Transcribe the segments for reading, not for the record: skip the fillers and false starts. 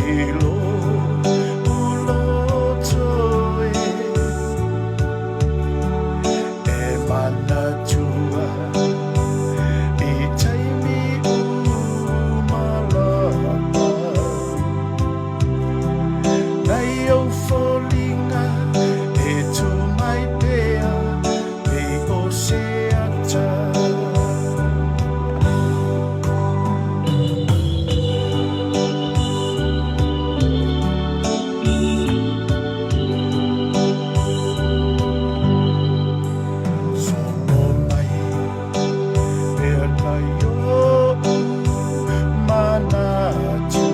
I lo uloto e. E manatua i taimi uma lava. Nei ou foliga e tu mai pea pei o se ata. Solo mai pea nai oʻu manatu.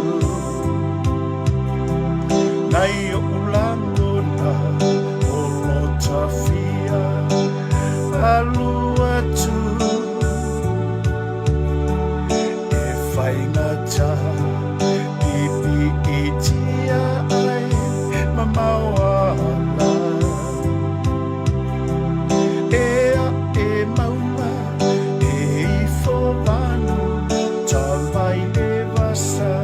Nai oʻu lagona o lo tafia alu atu. E faigata pipiitia ai mamao ala. E aʻe maua e ifo vanu ta mai le vasa.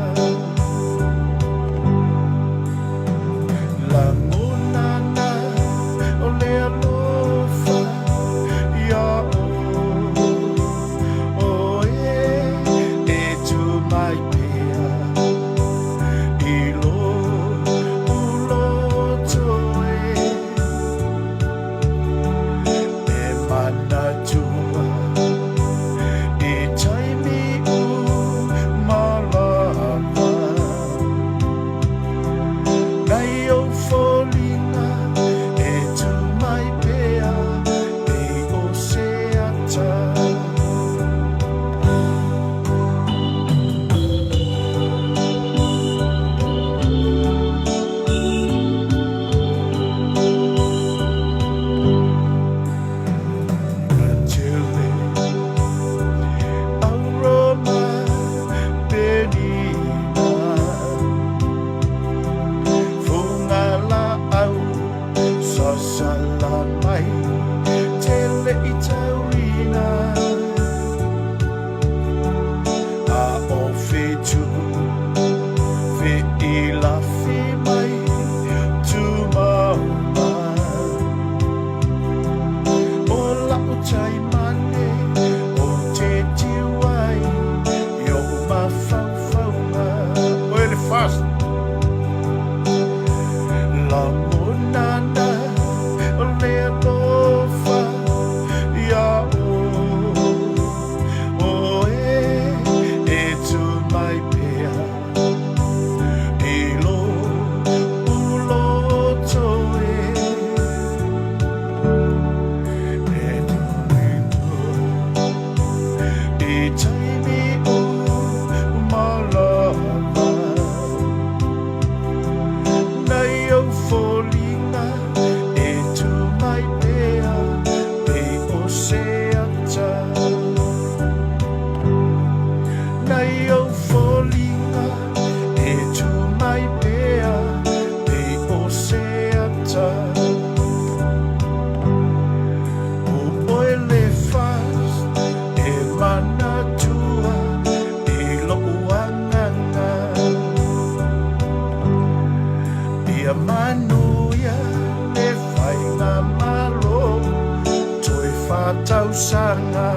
Lagona na o le alofa ia oe e tu mai pea i lo uloto e. E manatua i taimi uma lava. Nai ou foliga e tu mai pea pei o se ata. Tele auroma perina. Funga laau sasala mai tele i taurina. A o fetu fe i lafi mai tumauma. O lau taimane o te tiu ai i ou mafaufauga. Oe le fast. Lagona na o le alofa ia oe e tu mai pea i lo uloto e. E i taimi uma lava. Nai ou foliga e tu mai pea pei o se ata. Nai ou foliga e tu mai pea pei o se ata. O oe le fast e manatua i loʻu agaga. Ia manuia le faigamalo toe 4 tausaga.